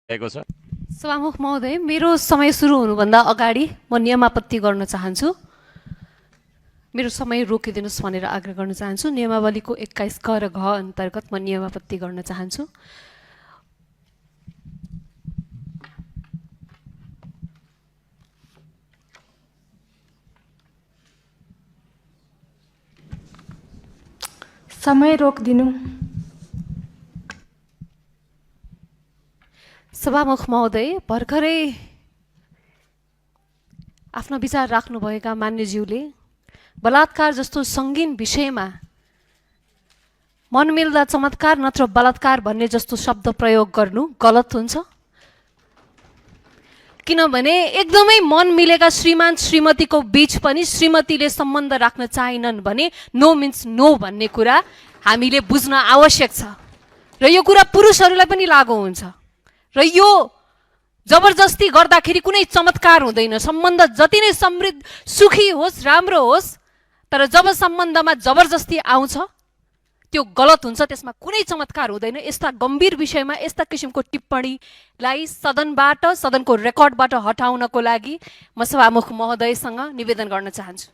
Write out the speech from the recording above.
भएको छ। सभामुख महोदय, मेरो समय सुरु हुनुभन्दा अगाडि म नियमापत्ति गर्न चाहन्छु। मेरो समय रोकिदिनुहोस् भनेर आग्रह गर्न चाहन्छु। नियमावलीको 21 क र घ अन्तर्गत म नियमापत्ति गर्न चाहन्छु। समय रोकिदिनु। सभामुख महोदय, भर्खरै आफ्नो विचार राख्नुभएका मान्यज्यूले बलात्कार जस्तो सङ्गीन विषयमा मन मिल्दा चमत्कार नत्र बलात्कार भन्ने जस्तो शब्द प्रयोग गर्नु गलत हुन्छ। किनभने एकदमै मन मिलेका श्रीमान श्रीमतीको बीच पनि श्रीमतीले सम्बन्ध राख्न चाहिनन् भने नो मिन्स नो भन्ने कुरा हामीले बुझ्न आवश्यक छ र यो कुरा पुरुषहरूलाई पनि लागू हुन्छ र यो जबरजस्ती गर्दाखेरि कुनै चमत्कार हुँदैन। सम्बन्ध जति नै समृद्ध सुखी होस् राम्रो होस्, तर जब सम्बन्धमा जबरजस्ती आउँछ त्यो गलत हुन्छ, त्यसमा कुनै चमत्कार हुँदैन। यस्ता गम्भीर विषयमा यस्ता किसिमको टिप्पणीलाई सदनको रेकर्डबाट हटाउनको लागि म सभामुख महोदयसँग निवेदन गर्न चाहन्छु।